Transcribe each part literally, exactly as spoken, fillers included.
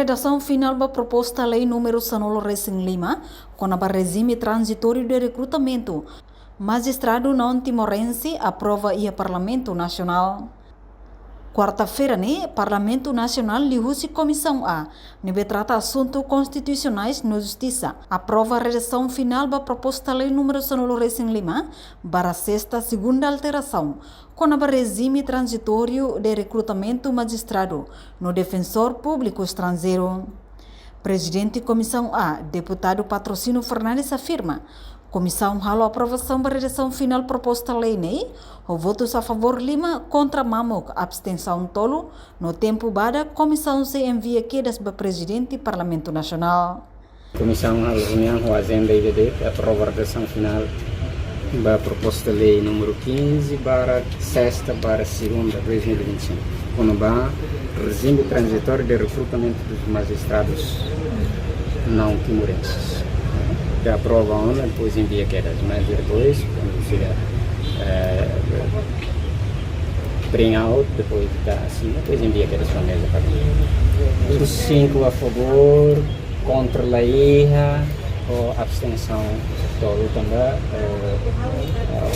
Redasaun finál ba proposta lei númeru sanulu resin lima, kona-ba rejime tranzitóriu de rekrutamentu majistradu naun-timorense, aprova iha Parlamentu Nasionál. Kuarta-feira ne'e, Parlamentu Nasionál liuhusi Komisaun A, ne'ebé trata asuntu konstitusionais no justisa, aprova redasaun finál ba proposta lei númeru sanulu resin lima, barra sesta segunda alterasaun, kona-ba rejime tranzitóriu de rekrutamentu majistradu no defensór públiku estranjeiru. Prezidente Komisaun A, Deputadu Patrocínio Fernandes afirma, Komisaun halo aprovasaun ba redasaun finál proposta lei ne'e, ho votus a favór lima, kontra mamuk, abstensaun tolu, no tempu badak, Komisaun sei envia kedas ba Prezidente Parlamentu Nasionál. Komisaun halo reuniaun ho ajenda ida de'it, aprova redasaun finál ba proposta lei númeru quinze barra sesta barra segunda dois mil e vinte e cinco, kona-ba rejime tranzitóriu de rekrutamentu dos majistradus naun-timorenses. Ita aprova ona, depois envia kedas, mas depois, kuandu sira, eh, bring out, depois ita asina, depois envia kedas ba meza para. Cinco a favor, kontra la iha, ho abstensaun tolu tanba, eh,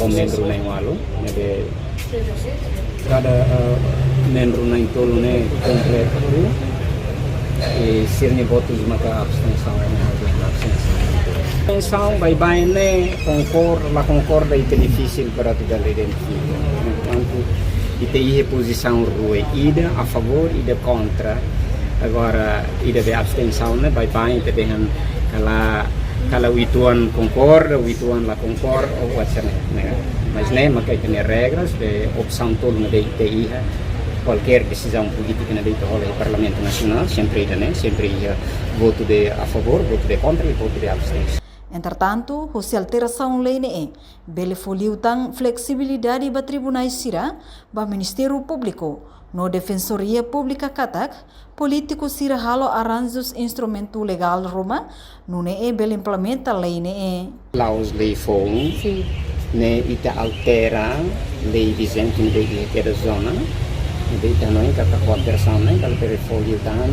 ho membru na'in-ualu, ne'ebé kada, eh, membru na'in-tolu ne'e kontra, i sira-nia votus maka abstensaun, abstensaun. Abstensaun, baibain ne'e konkorda, la konkorda, ita difisil para atu bele identifika. Enkuantu ita iha pozisaun rua, ida a favór, ida kontra. Agora, ida be abstensaun ne'e, baibain ita dehan kala, kala uitoan konkorda, uitoan la konkorda, ou whatever ne'e. Mas ne'e maka ita-nia regras, be opsaun tolu ne'ebé ita iha, kualkér desizaun polítika ne'ebé ita hola iha Parlamentu Nasionál, sempre ida-ne'e, sempre iha votu de a favór, votu de kontra i votu de abstensaun. Entretantu, husi alterasaun lei ne'e, bele fó liután fleksibilidade ba tribunais sira, ba Ministériu Públiku, no Defensoria Públika katak, polítiku sira halo arranjus instrumentu legál ruma, nune'e bele implementa lei ne'e. La'ós lei foun, Sin. Ne'e ita altera lei vijente ne'ebé iha kedas ona, ne'ebé ita hanoin katak ho alterasaun ne'e, kala bele fó liután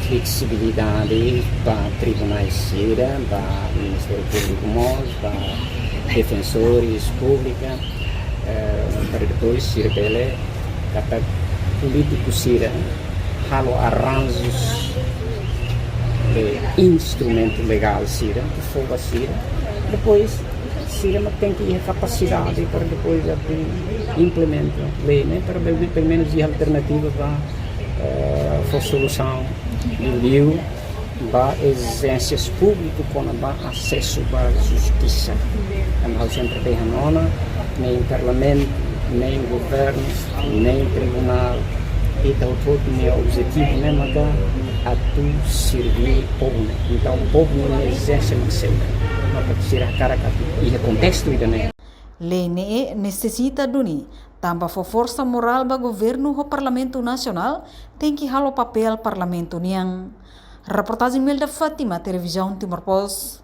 fleksibilidade ba tribunais sira, ba Ministériu Públiku mós, ba defensores públika, eh, para depois sira bele katak polítiku sira halo arranjus de instrumentu legál sira, ke fó ba sira. Depois, sira mak tenke iha kapasidade para depois atu implementa lei ne'e, para bele, pelumenus, iha alternativa ba, eh, fó solusaun liu ba ezijénsias públiku kona-ba asesu ba justisa. Tanba ha'u sempre dehan ona, nein parlamentu, nein governu, nein tribunál, ita hotu-hotu nia objetivu ne'e maka atu serví povu ne'e. Entaun, povu nia ezijénsia mak seluk. Maka sira hakarak atu iha kontestu ida-ne'e. Lei ne'e nesesita duni, tanba fó forsa morál ba governu ho Parlamentu Nasionál, tenke halo papél Parlamentu nian. Reportajen Melda Fátima, Televizaun Timor Post.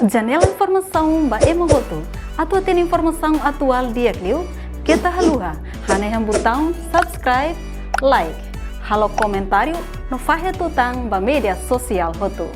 Janela informasaun ba ema hotu. Atu hatene informasaun atuál di'ak liu, keta haluha hanehan butaun subscribe, like, halo komentáriu, no fahe tutan ba média sosiál hotu.